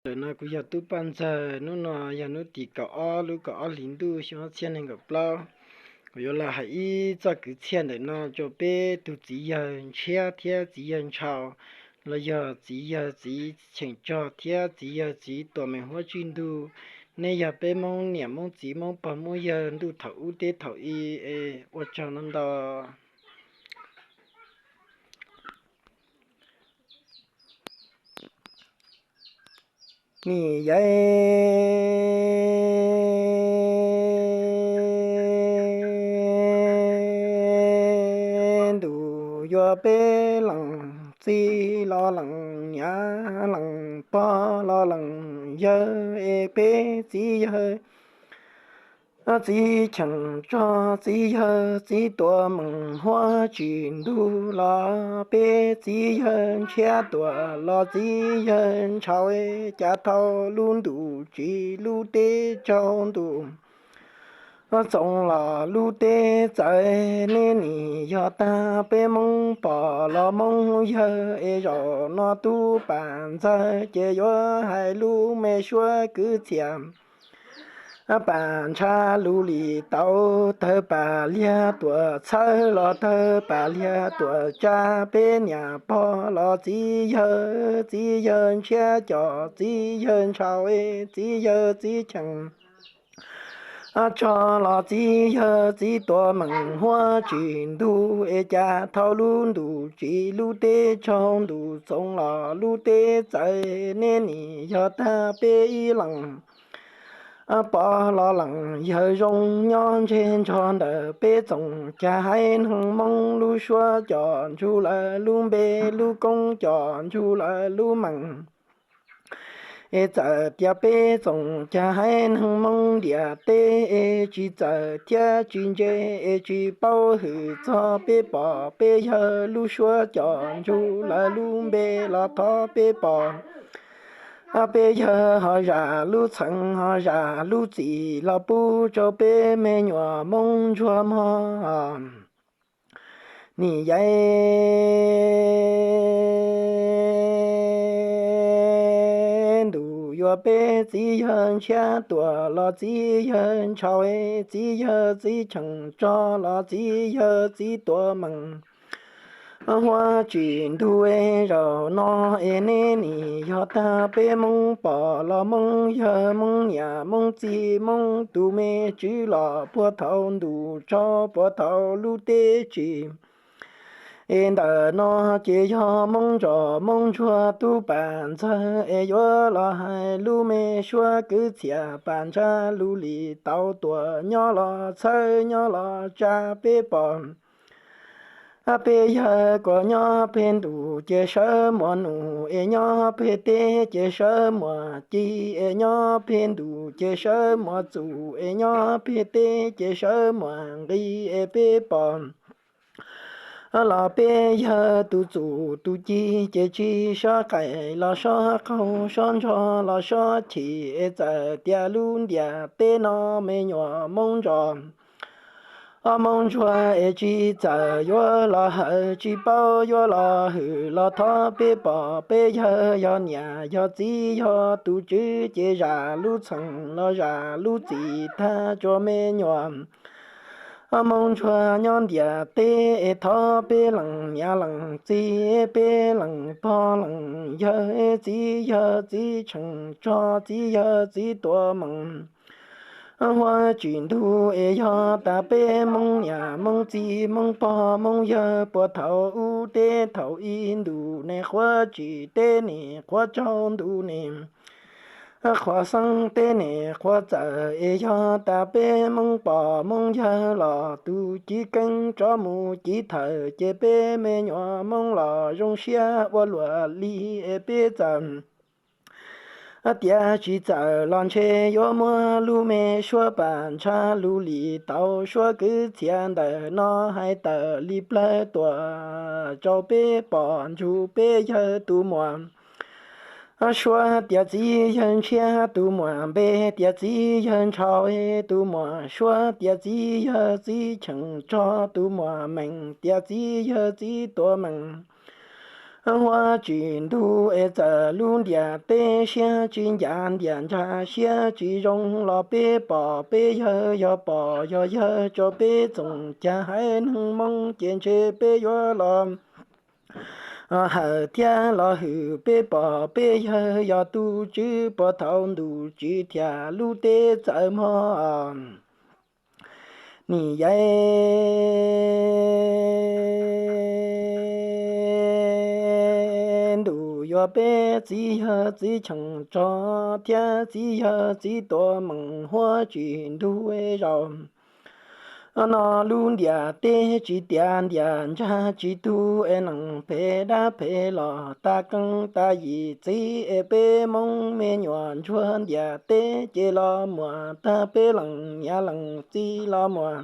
Ntawm no kuv yog Tub Paj Ntxawg, hnub no yog hnub tim kaum ob lub kaum ob hlis ntuj xyoo ob txhiab nees nkaum plaub. Kuv yuav los hais ib txoj kwv txhiaj ntawm no rau peb tus txiv yawg Ntshiab thiab txiv yawg Ntshaus, los yog txiv yawg txiv Cheem Tsog thiab txiv yawg txiv Tuam Meem Huab Tswj Ntuj. Nej yog peb Hmoob niam Hmoob txiv Hmoob pog Hmoob yawg ntuj thaum ub teb thaum i, es ua tsaug ntau ntau. Nim yaiv ntuj yuav peb leej, txiv los leej, niam leej, pog los leej, yawg es peb txiv yawg, txiv Cheem Tsog, txiv yawg txiv Tuam Meem Huab Tswj Ntuj, los peb txiv yawg Ntshiab Tuam, los txiv yawg Ntshaus, cas thaum lub ntuj tsim lub teb tsaus ntuj, txoos los lub teb txawv, nej nim yog tag peb Hmoob pog los Hmoob yawg, es zaum no Tub Paj Ntxawg ces yuav hais lub me suab kwv txhiaj. Paj Ntsha Lus Lis Tau, tawg Paj Liag Tuam Txhawb los tawg Paj Liag Tuam Tsa, peb niam pog los txiv yawg, txiv yawg Ntshiab Coj, txiv yawg Ntshaus, txiv yawg txiv Cheem Tsog los txiv yawg txiv Tuam Meem Huab Tswj Ntuj, es cas thaum lub ntuj tsim lub teb tsaus ntuj, txoos los lub teb txawv, nej nim yog tag peb ib leej pog los leej, yawg zoo nyob ntseg ntsog ntawm peb txoos, cas haiv neeg Hmoob lub suab coj ntsug lawv lub npe, lub koob coj ntsug lawv lub meej. Es txawm tias peb txoos, cas haiv neeg Hmoob ntiaj teb es tsis txawj thiab tsis ntse, es tsis paub hwm txog peb pog peb yawg lub suab coj ntsug lawv lub npe los thov peb pog peb yawg ho zam lub txheej ho zam lub txim los pub rau peb me nyuam Hmoob ntsuag mog. Nim yaiv ntuj yuav peb txiv yawg Ntshiab Tuam los txiv yawg Ntshaus, txiv yawg txiv Cheem Tsog los txiv yawg txiv Tuam Meem Huab Tswj Ntuj, zaum no es nej nim yog tag peb Hmoob pog los Hmoob yawg, Hmoob niam Hmoob txiv Hmoob tus me tswv los puag thaum ntuj tsaus puag thaum lub teb tsim. Es ntawm no ces yog Hmoob ntsoj Hmoob ntsuag Tub Paj Ntxawg es yuav los hais lub me suab kwv txhiaj Paj Ntsha Lus Lis Tau, tuam nyob los txhawb nyob los tsa peb pog peb yawg, kom nyob pem ntuj ces sawv muag num, es nyob pem teb ces sawv muag ci, es nyob pem ntuj ces sawv muag txus, es nyob pem teb ces sawv muag nqi, es peb pog los peb yawg tus txus tus ci ces tsis sob qaij los sob qaug, sob ntsoog los sob chim, es txawm tias lub ntiaj teb no me nyuam Hmoob ntsoj Hmoob ntsuag es tsis txawj yuav los hawm, tsis paub yuav los hwm los thov peb pog peb yawg, yog niam yog txiv yog tus tswv ces zam lub txheej los zam lub txim tag rua me nyuam Hmoob ntsuag nyob ntiaj teb. Es thov peb leej niam leej txiv, peb leej pog leej yawg, txiv yawg txiv Cheem Tsog, txiv yawg txiv Tuam Meem Huab Tswj Ntuj, es yog tas peb Hmoob niam Hmoob txiv Hmoob pog Hmoob yawg puag thaum ub teb thaum i, ntuj nim qhuav tsim teb nim qhuav tsaus ntuj nim qhuav xeeb teb nim qhuav txawv, es yog tas peb Hmoob pog Hmoob yawg los tu civ keeb rov mus civ thawj ces peb me nyuam Hmoob los zoo siab ua luaj li, es peb txawm tias tsis txawj los ntshe yuav muab lub me suab Paj Ntsha Lus Lis Tau, suab kwv txhiaj ntawm no hais tawm li plawg tuaj rau peb pog ntsug peb yawg tus muam. Suab tias txiv yawg Ntshiab tus muam npe tias txiv yawg Ntshaus, tus muam suab tias txiv yawg txiv Cheem Tsog, tus muam meem tias txiv yawg txiv Tuam Meem huab tsis ntug es txawm lub ntiaj teb siab tsis ncaj ntiaj ntsa siab tsis zoo los peb pom peb yawg, yog pom yog yawg rau peb txoos cag haiv neeg Hmoob ces ntshe peb yuav los hawm thiab los hwm peb pom peb yawg yog tus tswv puag thaum ntuj tsim thiab lub teb txawm mog. Nim yaiv ntuj yuav peb txiv yawg txiv cheem tsov thiab txiv yawg txiv tuam meem huab tsis ntug zaus no lub ntiaj teb tsis tiav ntiaj ntsa tsis tu es neeg phem dab phem los tag keeb tag yim txiv es peb Hmoob me nyuam ntsuag ntiaj teb ces los muaj tag peb leej niam leej txiv los muaj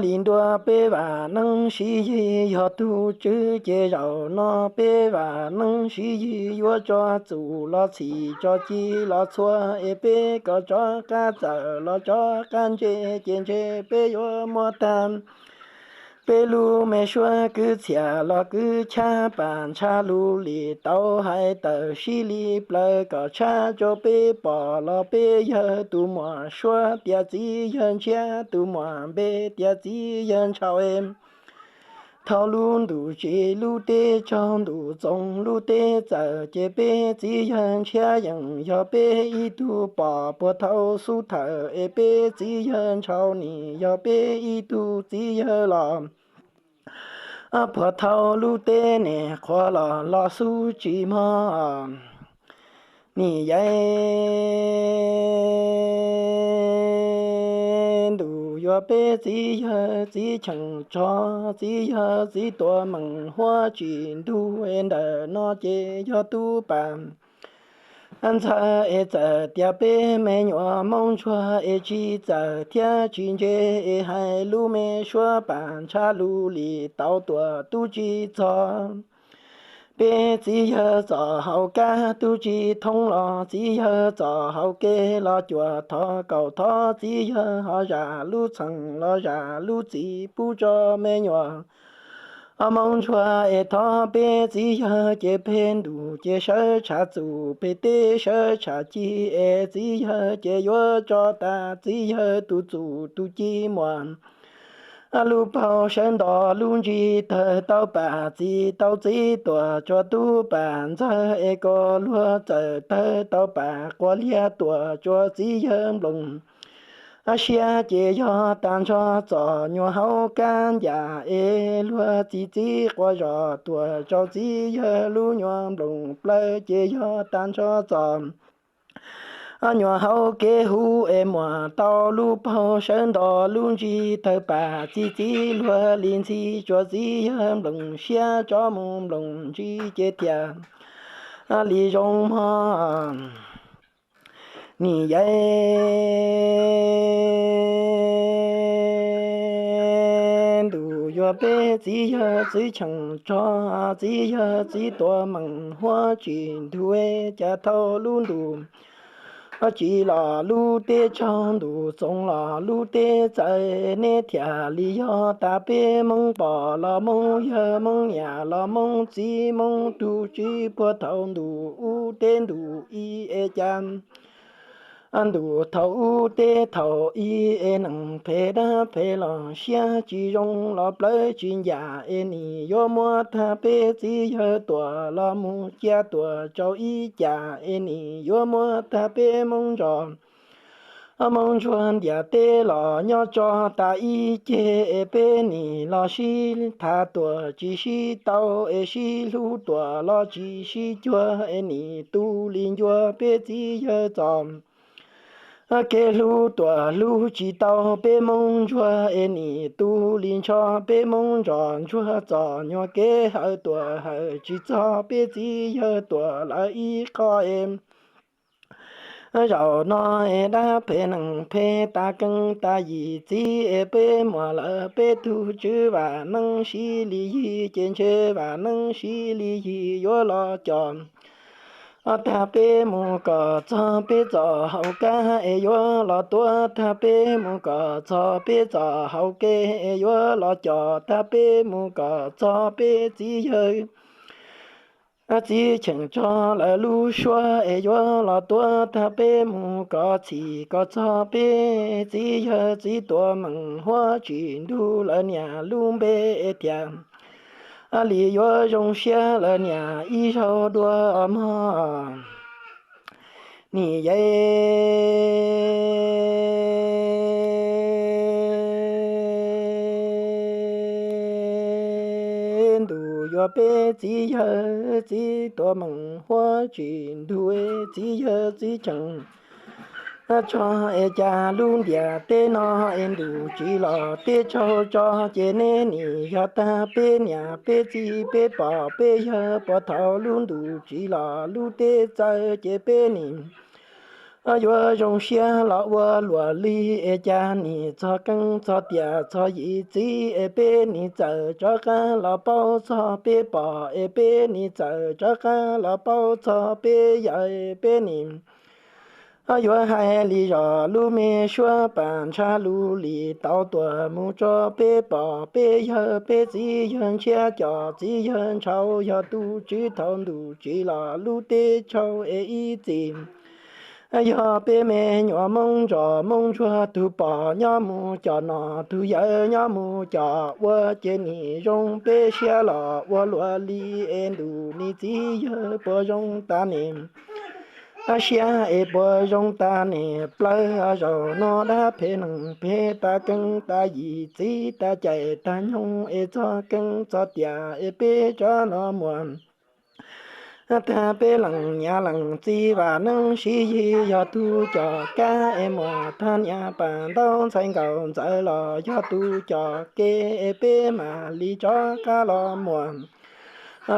li ntua peb vam neeb sib yig yog tus tswv ces zaum no peb vam neeb sib yig yuav tso txum los txhim tso ci los txhua es peb kom tso qab txawm los tso qab ntse ces ntshe peb yuav muab tag peb lub me suab kwv txhiaj los kwv chab pam ntsha lus li tau hais tawm sib li plaws kom tshab rau peb pom los peb yawg tus muam suab tias txiv yawg ntshiab tus muam npe tias txiv yawg ntshau. Thaum lub ntuj tsim lub teb tsaus ntuj txoos lub teb txawm ces peb txiv yawg ntshiab yeej yog peb ib tug pom puag thaum xub thawm es peb txiv yawg ntshau nim yog peb ib tug txiv yawg los puag thaum lub teb niaj qhuav los los xub tsis mog. Nim yaiv ntuj yuav peb txiv yawg txiv cheem tsov txiv yawg txiv tuam meem huab tsis ntug es ntawm no ces yog tub pam ntxawg es txawm tias peb me nyuam Hmoob ntsuag es tsis txawj thiab tsis ntse es hais lub me suab pam ntsha lus li tau tuam tub tsis txog. Peb txiv yawg txoj hauv kab tub tsis thoob los txiv yawg txoj hauv kev los cuam thov kaum thov txiv yawg ho zam lub txheej los zam lub txim pub tso me nyuam Hmoob ntsuag es thov peb txiv yawg ces peb ntuj ces sawv tshaj txum peb teb sawv tshaj ci es txiv yawg ces yuav tso tas txiv yawg tus txum tus ci muag lub paug sawv nto lub ntsis tawg tau pam txi tau txiv tuam tsuas tub pam ntxawg es kom luag txawm tawg tau pam quas liag tuam tsuas txiv yawg nploos siab ces yog tag nrho txom nyuam hauv kab ncas es luag txi txiv quas zos tuam rau txiv yawg lub nyuam nploos plawv ces yog tag nrho txom nyuam hauv kev huv es muag tau lub paug sawv nto lub ntsis tawg pam txi txiv luag li ntxhi tsuas txiv yawg nploos siab tso mus nploos ntsis ces thiaj li zoo mog. Nim yaiv ntuj yuav peb txiv yawg txiv cheem tsov txiv yawg txiv tuam meem huab tsis ntug cas thaum lub ntuj tsim los lub teb tsaus ntuj txoos los lub teb txawv neb thiaj li yog tas peb Hmoob pog los Hmoob yawg Hmoob niam los Hmoob txiv Hmoob tus tswv puag thaum ntuj ub teb ntuj ib es cas ntuj thaum ub teb thaum ib es neeg phem dab phem los siab tsis zoo los plawv tsis ncaj es nim yuav muab tag peb txiv yawg tuam los mus cia tuam rau ib cas es nim yuav muab tag peb Hmoob ntsuag Hmoob ntsuag ntiaj teb los nyob tso tas ib ceg es peb nim los sib tham tuam tsis sib tau es sib hlub tuam los tsis sib cuag es nim tu li ncua peb txiv yawg txom kev hlub tuam hlub tsis tau peb Hmoob ntsuag es nim tu li ntsho peb Hmoob ntsuag txom nyuam kev hawm tuam hawm tsis txog peb txiv yawg tuam lawm ib qho es zaum no es dab phem neeg phem tas keeb tas yim txiv es peb muaj lawm peb tug tswv vam neeb sib li yig ces ntshe vam neeb sib li yig yuav los com tag peb mus kom txog peb txoj hauv kab es yuav los tuav tag peb mus kom txog peb txoj hauv kev es yuav los com tag peb mus kom txog peb txiv yawg Txiv cheem tso lawv lub suab es yuav los tuav tag peb mus kom txhim kom txog peb txiv yawg txiv tuam meem huab tsis ntug lawv niam lub npe tiag li yuav zoo siab lawv niam ib zaug dua mog. Nim yai ntus yuav peb txiv yawg txiv tuam meem huab tsis ntug txiv yawg txiv cheem tso es cas lub ntiaj teb no es ntuj tsis los teb tsaug tso ces neb nim yog tag peb niam peb txiv peb pog peb yawg puag thaum lub ntuj tsis los lub teb txawv ces peb nim yuav zoo siab los ua luam li es cas nim txog keeb txog tiam txog yim txiv es peb nim txawm rov qab los paub txog peb pog es peb nim txawm rov qab los paub txog peb yawg peb nim yuav hais li zos lub me suab pas ntsha lus li tau tuaj mus tso peb pog peb yawg peb txiv yawg ntshiab cov txiv yawg ntshaus yog tus tswv thaum ntuj tsis los lub teb tsaug es ib txhis yog peb me nyuam moob ntsos moob ntsuag tug pog nyob mus cov no tug yawg nyob mus cov ua ces nim zoo peb siab los ua luam li es ntuj nim txiv yawg puas zoo tas nim siab es puas zoo tas nim plawv zaum no dab phem neeg phem tas keeb tas yim txiv tas cai tas nyoog es txog keeb txog tiam es peb tsob no muag tag peb leej niam leej txiv vam neeb sib yig yog tus coj kab es muag tag niam pas ntaub ntxhais nkaus ntxawm los yog tus coj kev es peb mam li rov qab los muag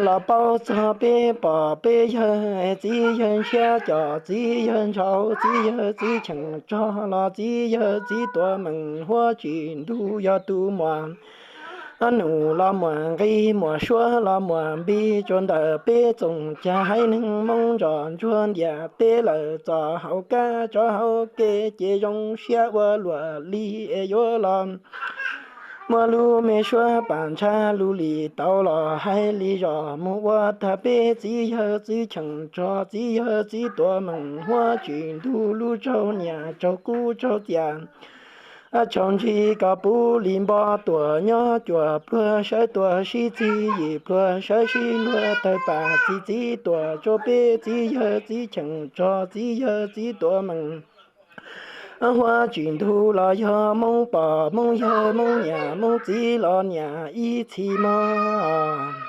los paub txog peb pog peb yawg txiv yawg ntshiab cov txiv yawg ntshaus txiv yawg txiv cheem tso los txiv yawg txiv tuam meem huab tsis ntug yog tus muag num los muag nqi muag suab los muag npig tsuas ntawm peb txoos cag haiv neeg moob ntsos ntsuag ntiaj teb lawm txog hauv kab tso hauv kev ces zoo siab ua luam li es yuav los muaj lub me suab pas ntsha lus li tau los hais li zos mus ua tag peb txiv yawg txiv cheem tso txiv yawg txiv tuam meem huab tsis ntug lub tsaug niam tsaug kub tsaug txias tsaug ntshis kom puv li npo tuam nyob cuaj pluag sawv tuam sib txig yim pluag sawv sib luag tawg pas txi txiv tuam tso peb txiv yawg txiv cheem tso txiv yawg txiv tuam meem huab tsis ntug los yog moob pog moob yawg moob niam moob txiv los niam ib txhis mog.